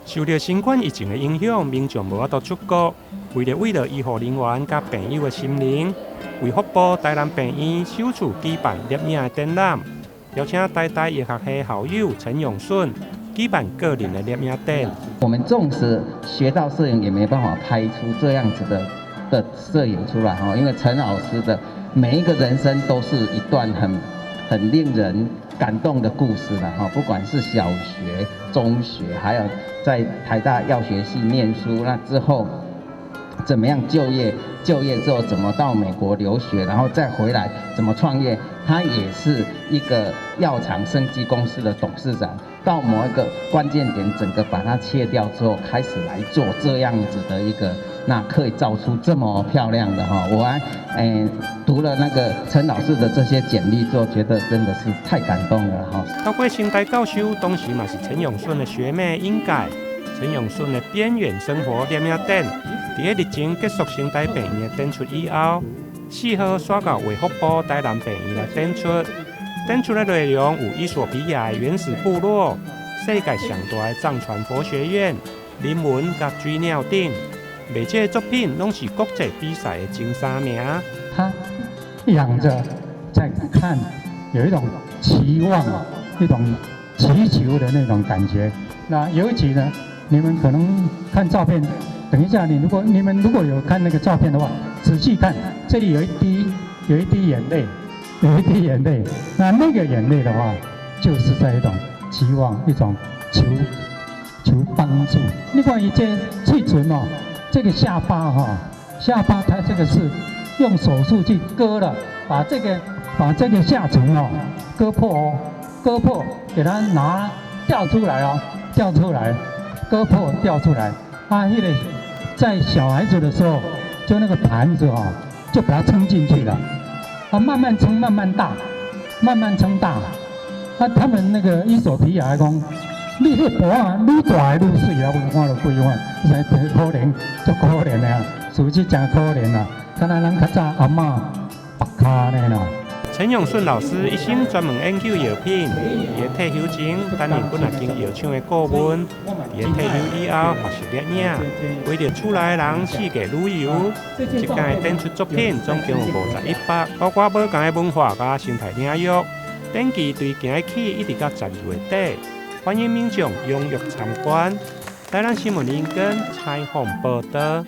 受著新冠疫情的影響，民眾無法度出國。為著慰勞醫護人員佮病友的心靈，衛福部台南病院首次舉辦攝影的展覽，邀請台大藥學系校友陳永順舉辦個人的攝影展。我們縱使學到攝影，也沒辦法拍出這樣子的攝影出來哈，因為陳老師的每一個人生都是一段很令人感動的故事啦哈，不管是小學、中學，還有在台大藥學系念書，那之後怎麼樣就業？就業之後怎麼到美國留學，然後再回來怎麼創業？他也是一個藥廠生技公司的董事長。到某一個關鍵點，整個把它切掉之後，開始來做這樣子的一個，那可以造出這麼漂亮的哈。我還讀了那個陳老師的這些簡歷之後，覺得真的是太感動了哈。透過成大教授，當時嘛是陳永順的學妹引介，陳永順的邊緣生活攝影展，佇咧日前結束成大病院的展出以後，4號徙到衛福部台南病院來展出。展出的內容有衣索比亞的原始部落、世界上大的藏傳佛學院、人文佮水鳥等，賣這個作品攏是國際比賽的前三名。他仰著在看，有一種期望、一種祈求的那種感覺。那尤其呢，你們可能看照片，等一下你們如果有看那個照片的話，仔細看，這裡有一滴眼淚。有一滴眼淚，那個眼淚的話，就是在一種期望，一種求幫助。你看伊這喙唇哦，這個下巴哈，下巴它這個是用手術去割了，把這個下唇哦割破哦，割破，給它拿掉出來哦，掉出來，割破掉出來。啊，彼個在小孩子的時候，就那個盤子哦，就把它撐進去了。啊，慢慢撐，慢慢大，慢慢撐大。啊，他們那個衣索比亞講，你彼盤仔愈大愈媠啊，我看著幾款，實在可憐，足可憐的啊，事實誠可憐啊，敢若咱較早阿嬤縛跤呢啦。陳永順老師一生專門研究藥品，佇咧退休前擔任幾若間藥廠的顧問，佇咧退休以後學習攝影，陪著厝內人四界旅遊。這屆的展出作品總共有51幅，包括無仝的文化佮生態領域。展期對今日起一直到12月底，歡迎民眾踴躍參觀。台南新聞林根採訪報導。